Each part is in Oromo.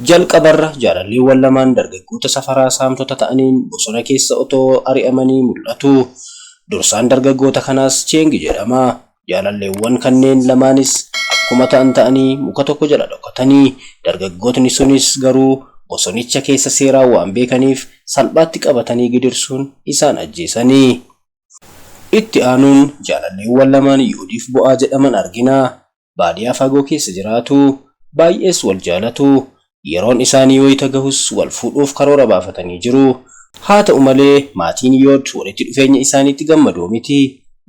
Jalqabarra jaalalleewwan lamaan dargaggoota safaraa saamtota ta'aniin bosona keessa otoo ari'amanii mul'atu. Dursaan dargaggoota kanaas Cheengi jedhama. Jaalalleewwan kanneen lamaanis akkuma ta'an ta'anii muka tokko jala dhokatanii, dargaggootni sunis garuu bosonicha keessa seeraan waan beekaniif salphaatti qabatanii gidirsuun isaan ajjeesanii. Itti aanuun jaalalleewwan lamaan Yoodiif Bo'aa jedhaman argina. Baadiyaa fagoo keessa jiraatu. Baay'ees wal jaalatu. Yeroon isaanii wayita gahus wal fuudhuuf karoora baafatanii jiru. Haa ta'u malee maatiin Yood walitti dhufeenya isaaniitti gammadoo miti.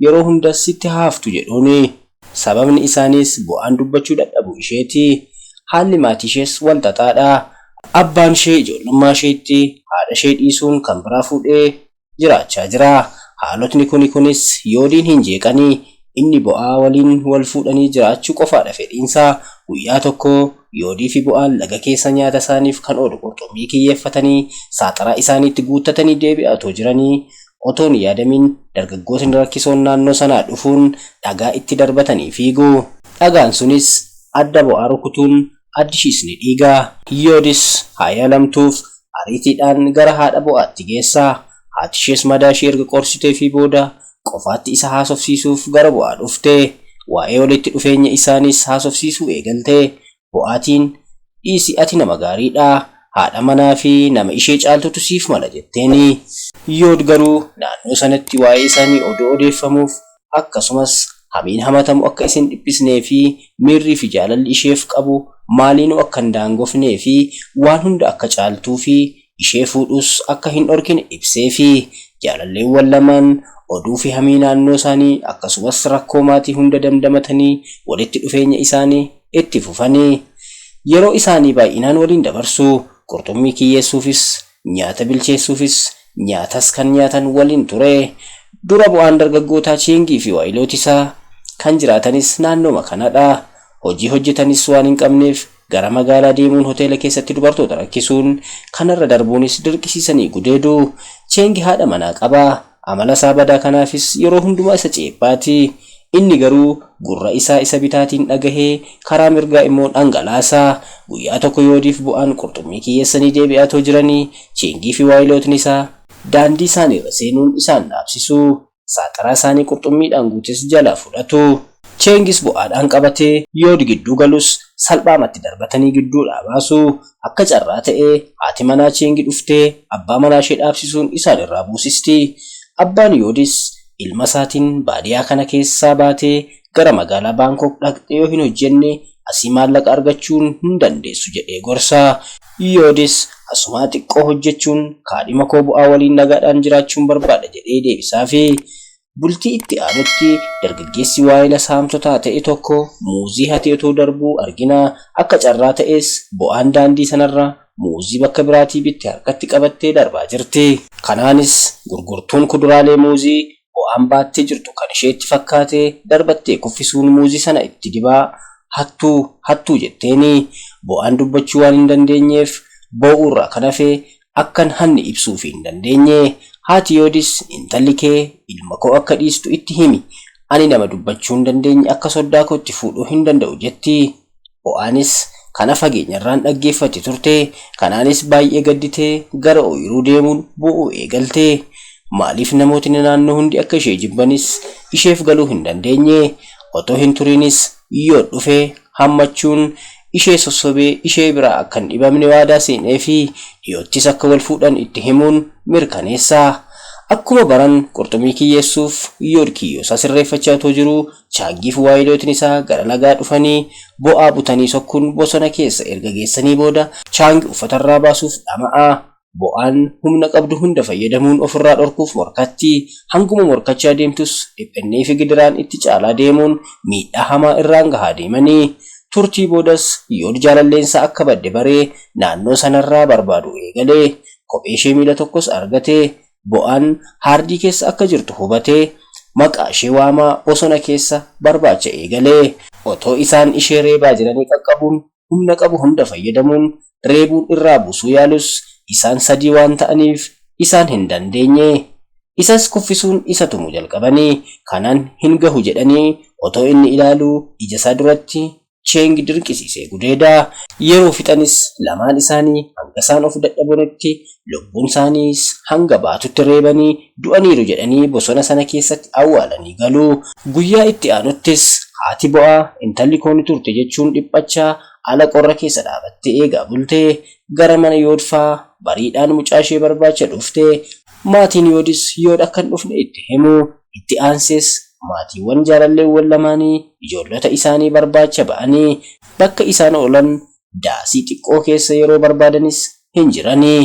Yeroo hundas sitti haa haftu jedhuuni. Sababni isaaniis Bo'aan dubbachuu dadhabuu isheeti. Haalli maatii ishees wal xaxaadha. Abbaan ishee ijoollummaa isheetti haadha ishee dhiisuun kan biraa fuudhee jiraachaa jira. Haalotni kuni kunis Yoodiin hin jeeqani. Inni Bo'aa waliin wal fuudhanii jiraachuu qofaadha fedhiinsaa. Guyyaa tokko Yoodii fi Bo'aan laga keessa nyaata isaaniif kan oolu qurxummii kiyyeeffatanii saaxaraa isaaniitti guuttatanii deebi'aa otoo jiranii otoo hin yaadamin dargaggootni rakkisoon naannoo sanaa dhufuun dhagaa itti darbatanii fiigu. Dhagaan sunis adda Bo'aa rukutuun addi ishiis ni dhiiga. Yoodis haa yaalamtuuf ariitiidhaan gara haadha Bo'aatti geessa. Haati ishees madaa ishee erga qorsiteefii booda qofaatti isa haasofsiisuuf gara Bo'aa dhufte. Waa'ee walitti dhufeenya isaaniis haasofsiisuu eegalte. Bo'aatiin, dhiisi ati nama gaariidha. Haadha manaa fi nama ishee caaltutu siif mala jetteeni. Yood garuu naannoo sanatti waa'ee isaanii oduu odeeffamuuf akkasumas hamiin hamatamu akka isin dhiphisnee fi miirrii fi jaalalli isheef qabu maaliinuu akka hin daangofnee fi waan hunda akka caaltuu fi ishee fuudhus akka hin dhorkine ibseefi. Jaalalleewwan lamaan oduu fi hamii naannoo isaanii akkasumas rakkoo maatii hunda damdamatanii walitti dhufeenya isaanii itti fufanii. Yeroo isaanii baay'inaan waliin dabarsu. Qurxummii kiyyeessuufis, nyaata bilcheessuufis, nyaatas kan nyaatan waliin ture. Dura bu'aan dargaggootaa Cheengii fi waayilooti isaa kan jiraatanis naannooma kanadha. Hojii hojjetanis waan hin qabneef gara magaalaa deemuun hoteela keessatti dubartoota rakkisuun kanarra darbuunis dirqisiisanii gudeedu. Cheengi haadha manaa qaba. Amala isaa badaa kanaafis yeroo hundumaa isa ceephaati. Inni garuu gurra isaa isa bitaatiin dhagahee karaa mirgaa immoo dhangalaasa. Guyyaa tokko Yoodiif Bo'aan qurxummii kiyyeessanii deebi'aa otoo jiranii Cheengii fi waayilootni isaa daandii isaaniirra seenuun isaan dhaabsisu. Saaxaraa isaanii qurxummiidhaan guutes jalaa fudhatu. Cheengis Bo'aadhaan qabatee Yood gidduu galus salphaamatti darbatanii gidduudhaa baasu. Akka carraa ta'ee haati manaa Cheengi dhuftee abbaa manaa ishee dhaabsisuun isaan irraa buusisti. Abbaan Yoodis ilma isaatiin baadiyaa kana keessaa baatee gara magaalaa Baankok dhaqxee yoo hin hojjenne asii maallaqa argachuun hin dandeessu jedhee gorsa. Yoodis asumaa xiqqoo hojjechuun kaadhima koo Bo'aa waliin nagaadhaan jiraachuun barbaada jedhee deebisaafi. Bultii itti aanutti dargaggeessi waayila saamtotaa ta'e tokko muuzii hatee otoo darbuu argina. Akka carraa ta'es Bo'aan daandii sanarra muuzii bakka biraatii bitte harkatti qabattee darbaa jirti. Kanaanis gurgurtuun kuduraalee muuzii Bo'aan baattee jirtu kan isheetti fakkaate darbattee kuffisuun muuzii sana itti dibaa hattuu hattuu jetteeni. Bo'aan dubbachuu waan hin dandeenyeef boo'uurraa kan hafe akkan hanni ibsuufii hin dandeenye. Haati Yoodis intalli kee ilma koo akka dhiistu itti himi. Ani nama dubbachuu hin dandeenye akka soddaa kootti fuudhuu hin danda'u jetti. Bo'aanis kana fageenyarraan dhaggeeffatti turte. Kanaanis baay'ee gadditee gara ooyiruu deemuun boo'uu eegalte. Maaliif namootni naannoo hundi akka ishee jibbanis isheef galuu hin dandeenye. Otoo hin turinis Yood dhufee hammachuun ishee sossobee ishee biraa akka hin dhibamne waadaa seeneefi dhiyoottis akka wal fuudhan itti himuun mirkaneessa. Akkuma baran qurxummii kiyyeessuuf Yood kiyyoosaa sirreeffachaa otoo jiruu Chaangiif waayilootni isaa gara lagaa dhufanii bo'aa butanii sokkuun bosona keessa erga geessanii booda Chaangi uffatarraa baasuuf dhama'a. Bo'aan humna qabdu hunda fayyadamuun ofirraa dhorkuuf morkatti. Hanguma morkachaa deemtus dhiphinniifi gidiraan itti caalaa deemuun miidhaa hamaa irraan gahaa deemani. Turtii boodas Yood jaalalleensaa akka badde baree naannoo sanarraa barbaaduu eegale. Kopheeshee miila tokkos argate. Bo'aan haardii keessa akka jirtu hubatee maqaashee waamaa bosona keessa barbaacha eegale. Otoo isaan ishee reebaa jiranii qaqqabuun humna qabu hunda fayyadamuun reebuun irraa buusuu yaalus isaan sadii waan ta'aniif isaan hin dandeenye. Isas kuffisuun isa tumuu jalqabani. Kanaan hin gahu jedhanii otoo inni ilaaluu ijasaa duratti Cheng dirqisiisee gudeeda. Yeroo fixanis lamaan isaanii hanga isaan of dadhabanitti lubbuun isaaniis hanga baatutti reebanii du'aniiru jedhanii bosona sana keessatti awwaalanii galu. Guyyaa itti aanuttis haati Bo'aa intalli koo ni turte jechuun dhiphachaa ala qorra keessa dhaabattee eegaa bulte. Gara mana Yoodfaa bariidhaan mucaa ishee barbaacha dhufte. Maatiin Yoodis Yood akka hin dhufne itti himu. Itti aansees maatiiwwan jaalalleewwan lamaanii ijoollota isaanii barbaacha ba'anii bakka isaan oolan daasii xiqqoo keessa yeroo barbaadanis hin jirani.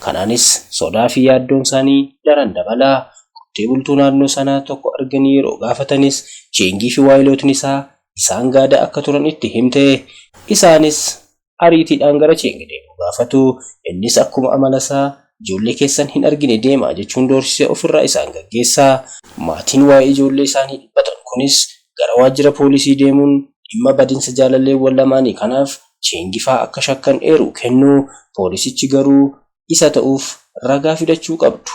Kanaanis sodaa fi yaaddoon isaanii daran dabala. Qotee bultuu naannoo sanaa tokko arganii yeroo gaafatanis Cheengii fi waayilootni isaa isaan gaada akka turan itti himte. Isaanis ariitiidhaan gara Cheengi deemuu gaafatu. Innis akkuma amala isaa ijoollee keessan hin argine deemaa jechuun doorsisee ofirraa isaan gaggeessa. Maatiin waa'ee ijoollee isaanii dhiphatan kunis gara waajjira poolisii deemuun dhimma badinsa jaalalleewwan lamaanii kanaaf Cheengi fa'aa akka shakkan eeruu kennu. Poolisichi garuu isa ta'uuf ragaa fidachuu qabdu.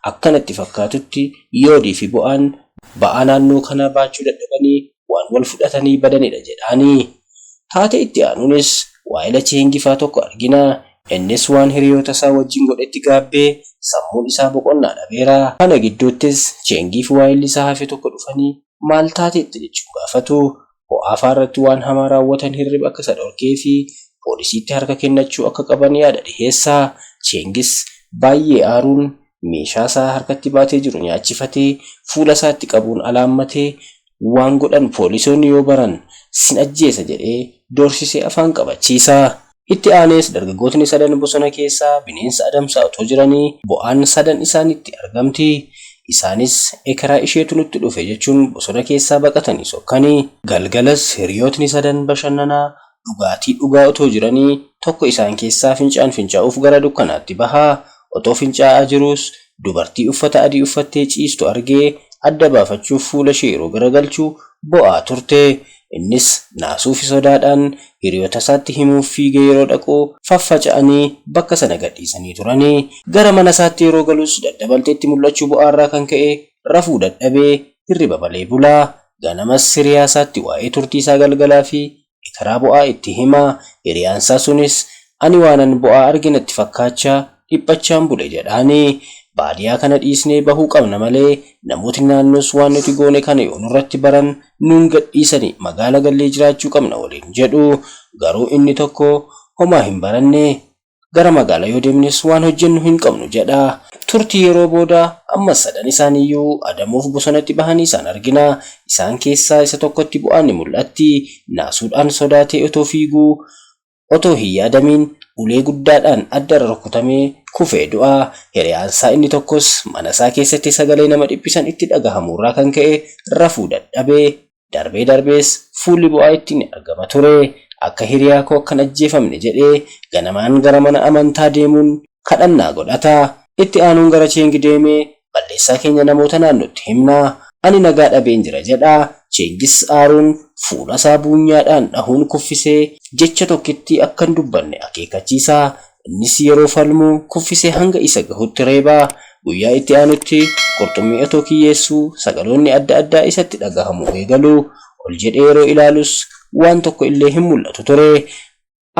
Akka natti fakkaatutti Yoodii fi Bo'aan ba'aa naannoo kanaa baachuu dadhabanii waan wal fudhatanii badanidha jedhaani. Taatee itti aanuunis waa'ila Cheengi fa'aa tokko argina. Innis waan hiriyoota isaa wajjin godhetti gaabbee sammuun isaa boqonnaa dhabeera. Kana gidduuttis Cheengii fi waa'illi isaa hafe tokko dhufanii maal taateetta jechuun gaafatu. Bo'aa fa'aa irratti waan hamaa raawwatan hirriba akka isa dhorkee fi poolisiitti harka kennachuu akka qaban yaada dhiheessa. Cheengis baay'ee aaruun meeshaa isaa harkatti baatee jiru nyaachifatee fuula isaatti qabuun alaammatee waan godhan poolisoonni yoo baran sin ajjeesa jedhee doorsisee afaan qabachiisa. Itti aanees dargaggootni sadan bosona keessaa bineensa adamsaa otoo jiranii bo'aan sadan isaanitti argamti. Isaanis ekeraa isheetu nutti dhufe jechuun bosona keessaa baqatanii sokkanii. Galgalas hiriyootni sadan bashannanaa dhugaatii dhugaa otoo jiranii tokko isaan keessaa fincaan fincaa'uuf gara dukkanaatti bahaa. Otoo fincaa'aa jiruus dubartii uffata adii uffattee ciistu argee adda baafachuuf fuula ishee yeroo garagalchu bo'aa turte. Innis naasuu fi sodaadhaan hiriyoota isaatti himuuf fiigee yeroo dhaqu faffaca'anii bakka sana gadhiisanii turanii. Gara mana isaatti yeroo galus daddabalteetti mul'achuu bo'aarraa kan ka'e rafuu dadhabee hirriba malee bulaa. Ganamas hiriyaa isaatti waa'ee turtii isaa galgalaa fi ekeraa bo'aa itti hima. Hiriyaan isaa sunis ani waanan bo'aa arge natti fakkaachaa dhiphachaan bule jedhaani. Baadiyaa kana dhiisnee bahuu qabna malee namootni naannoos waan nuti goone kana yoo nurratti baran nuun gadhiisanii magaala gallee jiraachuu qabna waliin jedhu. Garuu inni tokko homaa hin baranne gara magaalaa yoo deemnes waan hojjennu hin qabnu jedha. Turtii yeroo booda ammas sadan isaaniiyyuu adamuuf bosonatti bahanii isaan argina. Isaan keessaa isa tokkotti bu'aan ni mul'atti. Naasuudhaan sodaatee otoo fiiguu otoo hin yaadamiin ulee guddaadhaan addarra rukutamee kufee du'a. Hiriyaansaa inni tokkos mana isaa keessatti sagalee nama dhiphisan itti dhagahamurraa kan ka'e rafuu dadhabee darbee darbees fuulli bu'aa ittiin argama ture. Akka hiriyaa koo akkan ajjeefamne jedhee ganamaan gara mana amantaa deemuun kadhannaa godhata. Itti aanuun gara Cheengi deemee balleessaa keenya namoota naannootti himna. Ani nagaa dhabeen jira jedha. Cheengis aaruun fuula isaa buunyaadhaan dhahuun kuffisee jecha tokkitti akka hin dubbanne akeekkachiisa. Innis yeroo falmu kuffisee hanga isa gahutti reeba. Guyyaa itti aanutti qurxummii otoo kiyyeessuu sagaloonni adda addaa isatti dhagahamu eegalu. Ol jedhee yeroo ilaalus waan tokko illee hin mul'atu ture.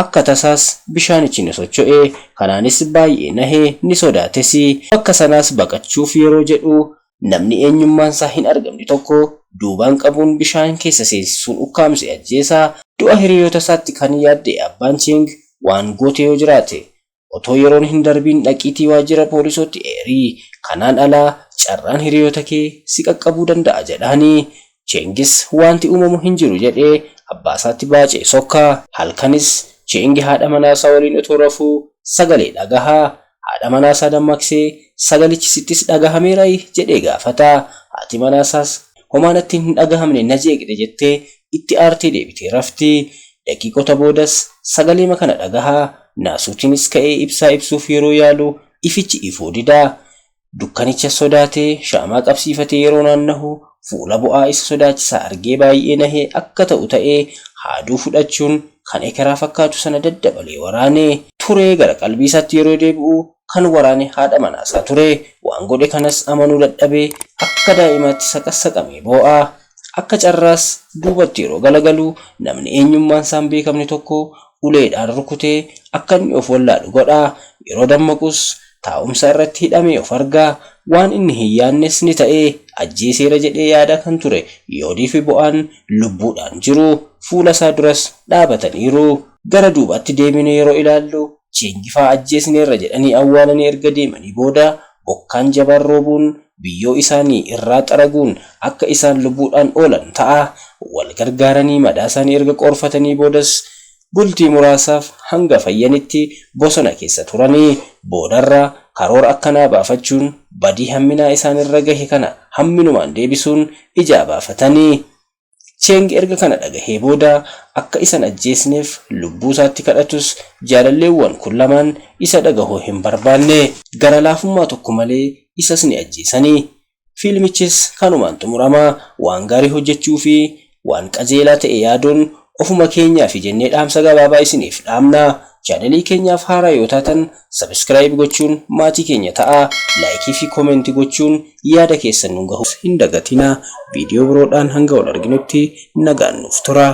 Akka tasaas bishaanichi ni socho'e. Kanaanis baay'ee nahe ni sodaates. Bakka sanaas baqachuuf yeroo jedhu namni eenyummaan isaa hin argamne tokko duubaan qabuun bishaan keessa seensisuun ukkaamse ajjeesa. Du'a hiriyoota isaatti kan yaadde abbaan Cheng waan goote yoo jiraate otoo yeroon hin darbiin dhaqiitii waajjira poolisootti eerii. Kanaan alaa carraan hiriyoota kee si qaqqabuu danda'a jedhaani. Chengis wanti uumamu hin jiru jedhee abbaa isaatti baacee sokka. Halkanis Chengi haadha manaasaa waliin otoo rafuu sagalee dhagahaa. Haadha manaasaa dammaqsee sagalichi sittis dhagahameeraa jedhee gaafata. Haati manaasaas homaa natti hin dhagahamne na jeeqxe jettee itti aartee deebitee rafti. Daqiiqota boodas sagaleema kana dhagahaa. Naasuutiinis ka'ee ibsaa ibsuuf yeroo yaalu ifichi ifuu dida. Dukkanicha sodaatee shaamaa qabsiifatee yeroo naannahu fuula bu'aa isa sodaachisaa argee baay'ee nahee akka ta'u ta'ee haaduu fudhachuun kan ekeraa fakkaatu sana daddabalee waraane. Turee gara qalbii isaatti yeroo deebi'u kan waraane haadha manaasaa ture. Waan godhe kanas amanuu dadhabee akka daa'imaatti saqassaqamee boo'a. Akka carraas duubatti yeroo galagalu namni eenyummaan isaa hin beekamne tokko uleedhaan rukutee akka inni of wallaalu godha. Yeroo dammaqus taa'umsa irratti hidhamee of arga. Waan inni hin yaadnes ni ta'e. Ajjeeseera jedhee yaada kan ture Yoodii fi Bo'aan lubbuudhaan jiru. Fuula isaa duras dhaabataniiru. Gara duubaatti deebinee yeroo ilaallu Cheengifaa ajjeesneerra jedhanii awwaalanii erga deemanii booda bokkaan jabaan roobuun biyyoo isaanii irraa xaraguun akka isaan lubbuudhaan oolan ta'a. Wal gargaaranii madaa isaanii erga qoorfatanii boodas bultii muraasaaf hanga fayyanitti bosona keessa turanii boodarra karoora akkanaa baafachuun badii hamminaa isaanirra gahe kana hamminumaan deebisuun ijaa baafatanii. Cheng erga kana dhagahee booda akka isan ajjeesneef lubbuu isaatti kadhatus jaalalleewwan kun lamaan isa dhagahuu hin barbaanne. Gara laafummaa tokko malee isas ni ajjeesanii. Fiilmichis kanumaan xumurama. Waan gaarii hojjechuu fi waan qajeelaa ta'e yaaduun ofuma keenyaaf jennee dhaamsa gabaabaa isiniif dhaamna. Chaanelii keenyaaf haaraa yoo taatan subscribe gochuun maatii keenya ta'a. Like fi comment gochuun yaada keessan nu gahu hin dagatinaa. Viidiyoo biroodhaan hanga wal arginutti nagaan nuuf tura.